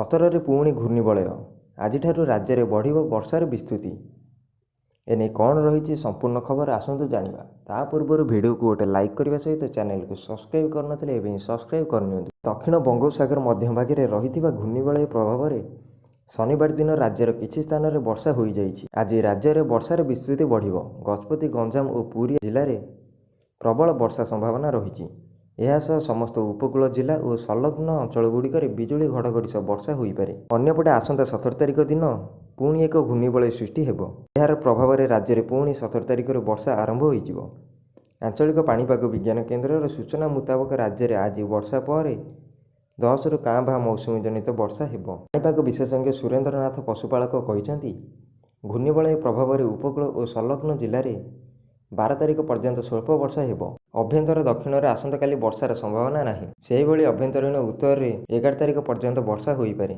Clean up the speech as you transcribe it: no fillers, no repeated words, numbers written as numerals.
17ରେ ପୁଣି ଘୂର୍ଣ୍ଣିବଳୟ। ଆଜିଠାରୁ ରାଜ୍ୟରେ ବଢ଼ିବ ବର୍ଷାର ବିସ୍ତୃତି। ଏନେଇ କ'ଣ ରହିଛି ସମ୍ପୂର୍ଣ୍ଣ ଖବର, ଆସନ୍ତୁ ଜାଣିବା। ତା ପୂର୍ବରୁ ଭିଡ଼ିଓକୁ ଗୋଟେ ଲାଇକ୍ କରିବା ସହିତ ଚ୍ୟାନେଲକୁ ସବସ୍କ୍ରାଇବ୍ କରିନଥିଲେ ଏବେ ହିଁ ସବସ୍କ୍ରାଇବ୍ କରିନିଅନ୍ତୁ। ଦକ୍ଷିଣ ବଙ୍ଗୋପସାଗର ମଧ୍ୟଭାଗରେ ରହିଥିବା ଘୂର୍ଣ୍ଣିବଳୟ ପ୍ରଭାବରେ ଶନିବାର ଦିନ ରାଜ୍ୟର କିଛି ସ୍ଥାନରେ ବର୍ଷା ହୋଇଯାଇଛି। ଆଜି ରାଜ୍ୟରେ ବର୍ଷାର ବିସ୍ତୃତି ବଢ଼ିବ। ଗଜପତି, ଗଞ୍ଜାମ ଓ ପୁରୀ ଜିଲ୍ଲାରେ ପ୍ରବଳ ବର୍ଷା ସମ୍ଭାବନା ରହିଛି। ଏହା ସହ ସମସ୍ତ ଉପକୂଳ ଜିଲ୍ଲା ଓ ସଂଲଗ୍ନ ଅଞ୍ଚଳଗୁଡ଼ିକରେ ବିଜୁଳି ଘଡ଼ଘଡ଼ି ସହ ବର୍ଷା ହୋଇପାରେ। ଅନ୍ୟପଟେ ଆସନ୍ତା 17 ତାରିଖ ଦିନ ପୁଣି ଏକ ଘୂର୍ଣ୍ଣିବଳୟ ସୃଷ୍ଟି ହେବ। ଏହାର ପ୍ରଭାବରେ ରାଜ୍ୟରେ ପୁଣି 17 ତାରିଖରୁ ବର୍ଷା ଆରମ୍ଭ ହୋଇଯିବ। ଆଞ୍ଚଳିକ ପାଣିପାଗ ବିଜ୍ଞାନ କେନ୍ଦ୍ରର ସୂଚନା ମୁତାବକ, ରାଜ୍ୟରେ ଆଜି ବର୍ଷା ପରେ 10ରୁ କାଁ ଭାଁ ମୌସୁମୀ ଜନିତ ବର୍ଷା ହେବ। ପାଣିପାଗ ବିଶେଷଜ୍ଞ ସୁରେନ୍ଦ୍ରନାଥ ପଶୁପାଳକ କହିଛନ୍ତି, ଘୂର୍ଣ୍ଣିବଳୟ ପ୍ରଭାବରେ ଉପକୂଳ ଓ ସଂଲଗ୍ନ ଜିଲ୍ଲାରେ 12 ତାରିଖ ପର୍ଯ୍ୟନ୍ତ ସ୍ୱଳ୍ପ ବର୍ଷା ହେବ। ଆଭ୍ୟନ୍ତର ଦକ୍ଷିଣରେ ଆସନ୍ତାକାଲି ବର୍ଷାର ସମ୍ଭାବନା ନାହିଁ। ସେହିଭଳି ଆଭ୍ୟନ୍ତରୀଣ ଉତ୍ତରରେ 11 ତାରିଖ ପର୍ଯ୍ୟନ୍ତ ବର୍ଷା ହୋଇପାରେ।